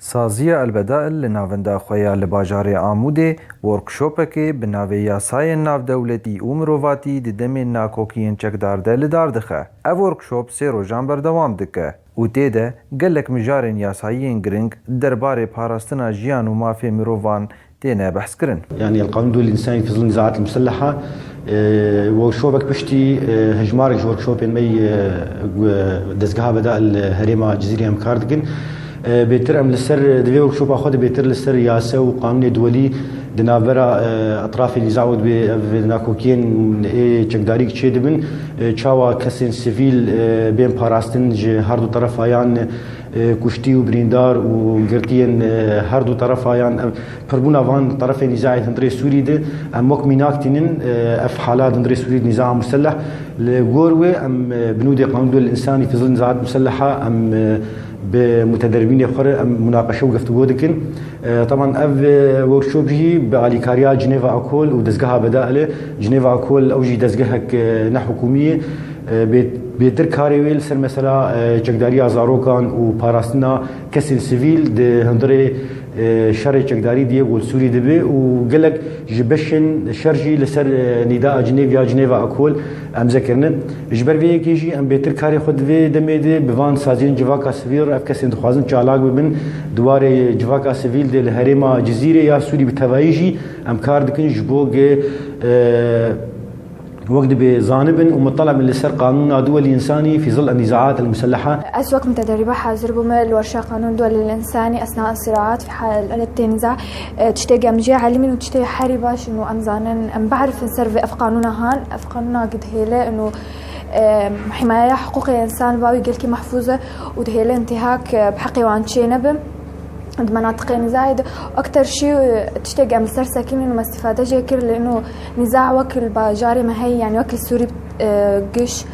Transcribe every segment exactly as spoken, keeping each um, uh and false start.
Saziya Elbedail li navenda xwe ya li bajarê Amûdê workshopekê bi navê Yasayên Navdewletî û Mirovatî di demên nakokiyên çekdar de li dar dixe. Ev workshop sê rojan berdewam dike û tê de gelek mijarên yasayiyên giring derbarê parastina jiyan û mafê mirovan têne behskirin. يعني القانون الدولي الإنساني في ظل النزاعات المسلحة. Workshopek piştî hejmarek ji workshopên me dezgeha Beda li herêma Cizîrê em kar dikin. Bêtir em li ser, di vê workshopa xwe de bêtir li ser yase û qanûnê duwelî di navbera etrafê nîza û dibê ev nakokiyên ê çekdarî çê dibin. Çawa kesên sivîl bên parastin ji her du terefa yan kuştî û birîndar û girtiyên her du terefa yan pirbûna van terefên nîzayê di hundirê Sûrî de em wek mînak tînin, ev hala di hundirê Sûrî de nîzaya muselleh. Li gor wê em bi nûdê qanûn dol însanî fi zil nîzayat muselleha em bi mutederibînê xwe re em munaqeşe û geftûgo dikin. Teban ev workshop jî bi alîkariya Cinêva Akol û dezgeha Bedailê, Cinêva Akol ew jî dezgehek ne hikûmî ye. Bêtir karê wê li ser mesela çekdariya zarokan û parastina kesên sivîl di hundirê şerê çekdarî diye ku li Sûrî dibe û gelek ji beşên şer jî li ser nîdaa Cinêv ya Cinêva Akol emze kirine. Ji ber vê yekê jî em bêtir karê xwe di vê demê de bi van saziyên civaka sivîl re ev kesên dixwazin çalak bibin di warê civaka sivîl de li herêma Cizîrê ya Sûrî bi tevayî jî em kar dikin ji bo ge wek dibê zanibin û mitala bin li ser qanûna duwelî însanî fî zil nîzaat el muselleha. Ez wek mutederibe hazir bûme li werşa qanûn duwelî însanî esna siraat fi halet tê niza. Tiştê gemjê elimîn û tiştê herî baş in û em zanin em biarifin ser vê ev qanûna han ev qanûna gidhêle in û himayeya hiqûqê însan bawî gelkî mehfûz e û dihêle intihak bi heqê wan çê nebe. Di menatiqê nizayê de ekter şî tiştek em li ser sekînin û me îstîfade jê kir li ino niza wek li bajarê me heye, yani wek li Sûrî giş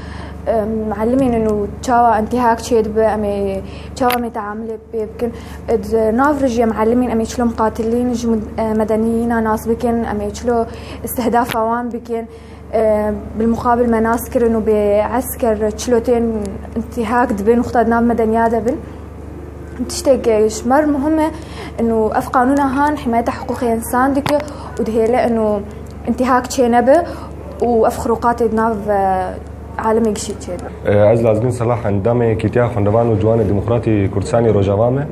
melimînin û çawa intihak çêdibe, em ê çawa em ê teamilê pê bikin. Di nav re jî em melimîn, em ê çilo muqatilîn ji medeniyîna nas bikin, em ê çilo îstihdafa wan bikin. Bilmuqabil me nas kirin û bê esker çilo tên intihak dibin û xwe di nav medeniya de bin. Tiştek ji me re muhim e, ino ev qanûna han himayeta hiqûqê însan dike û dihêle ino intihak çênebe û ev xiroqatê di nav alemê gişî çêbe. Ez Lazgin Selah, endamê Yekîtiya Xwendevan û Ciwanê Demokratî Kurdistanê Rojava me.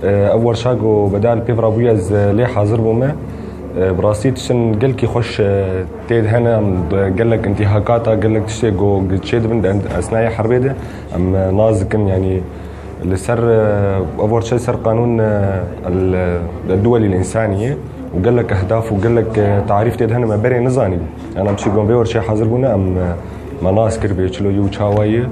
Ev werşa ku Bedal pêv rabûye ez lê hazir bûme. Bi rastî tiştin gelkî xweş tê de hene, em gelek intîhakata, gelek tiştê ku çê dibin di esnayê herbê de em nas dikin, yanî li ser ev werşa li ser qanûn el duwelî însanî ye û gelek ehdaf û gelek tarîf tê de hene me berê nizanî. Yan em çî ku em vê werşê hazir bûne em me nas kir bê çilo yî û çawa ye.